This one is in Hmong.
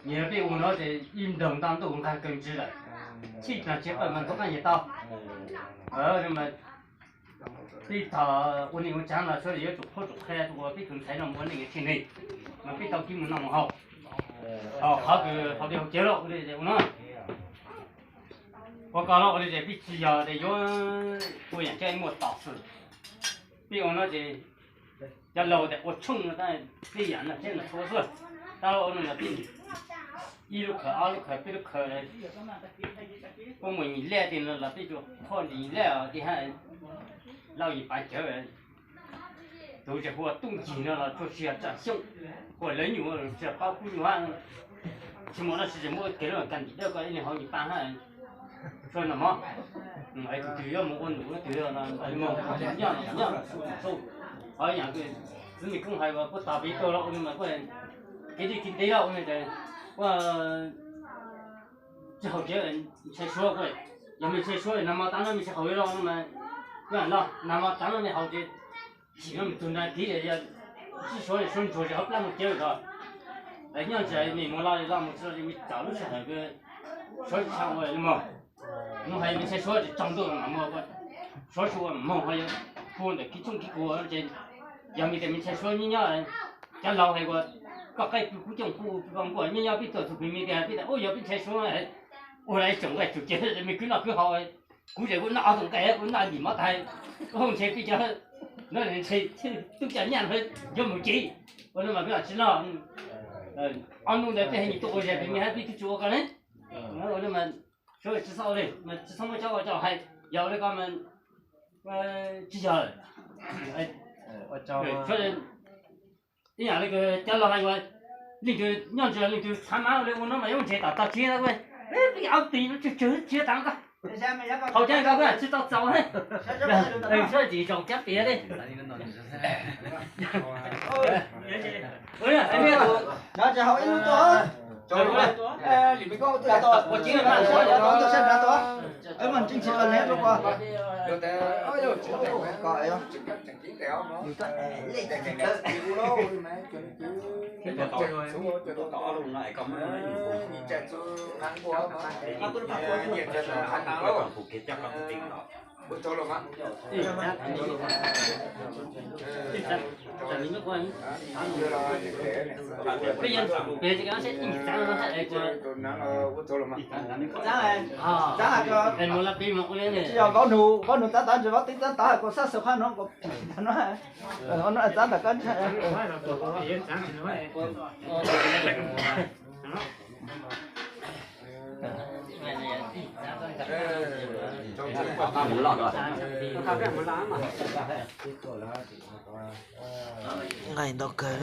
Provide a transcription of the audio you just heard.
Nyias peb ua no ces ib nroog nta ntuj nqag kawg ntsws lawm, txhij plag tsev pawg mas ntxuav qab nyias tau. Peb thaum ua neej ua tsav los sawv daws yuav tsum qhuab tsum qhia rau peb tus ntxhais no mus ua neej thiaj neeg, mas peb tau kev mus noj mus haus, haus qhov kws haus dej haus cawv lawm ua li ua no. Ua ko los ua li ces peb tsis yog tias yuav ua yam coj muaj tom xwm, peb ua no ces cov laus tias ua tshooj no, tej yam no thiab no txhua xwb. Tab ua no los peb ib lub khawm ob lub khawm peb lub khawm, puab muaj yim lej tiag no los peb tsuas qhuab yim lej os tiag, lauj yim pav cawv. Tus tseem hu ua Tub Ncig no los tsuas tsis yog tsam xyooj, hu ua lawv nyuam tsis yog paub kub nyuam hab. Tsis muaj dab tsi ces muab kev lub kas ntim dawb ko ib leeg hauv yim pav hab. Tsuas no mog, tus twg yuav mus ua num, tus twg nyob nyob su su, ho yam xwb me koob hais uas puab tog peb tuaj los ua no mas kuj kev dej kev ntev los ua no ces kuj tsis haus kev ntshai suab kuj, yog mej ntshai suab nag hmo tav no mej tsis haus li los no mas, kuj los nag hmo tav no mej haus ces sim no mej tug nrag kiv yog tsis suav suav ntsuag ces hauv plab mus cawv tod. Nyob ntsis mej mus los los mus tsis los mej txaus lub sij hawm suav tsis tshua ua li mog. Mus hais mej ntshai suab ces tsaus ntuj mam mus, suav tsis ua mam moog ho yog hu ntawm kev tshoob kev kua ces yog mej tias mej ntshai suab nyob nyob, cov laus hais ua koj qaib pw kub cooj kub pw koj nkuaj nyob nyob peb tuaj txug pem mej tias peb tias ua yog peb ntshai suab ua li tsoom nqaij tsoom cev mej kwv noj kwv haus, kuv ces kuv noj ob tug nqaij kuv noj ntim mov tag, kuv ntshe peb cov no ntshe tub coj nyaj yuav mus cev, ua no mas peb tsis noj. Ob hnub ntawd peb haj yim tuaj ua zes pem mej hab peb twb tsis ua ko ne. Ua no mas suav tsis xav ua li mas tsis txhob muab cov ua coj hais, yog ua li ko mas tsis yog lawm. Ib yam li cov laus hais ua, leej twg nyob ntsis leej twg txhav mas ua li ua no mas yuav ntses tom tog tsev, peb ob tug no tsawg tsawg tsev tas ko, haus cov ko tsis tau txaus, suav tsis zoo cab piav li. Nyob tsis haus ib lub tuaj, ua ciav mas suav tsis tau sab nrad tuaj, peb mas ntseej tsis qas le rau ko. Tsis yog vaub nus, vaub nus txav tod ntsis vaub tib txav tod kuv xab xus qhov no kuv no txav ntawm ko ntag. Nqaij ntau kawg.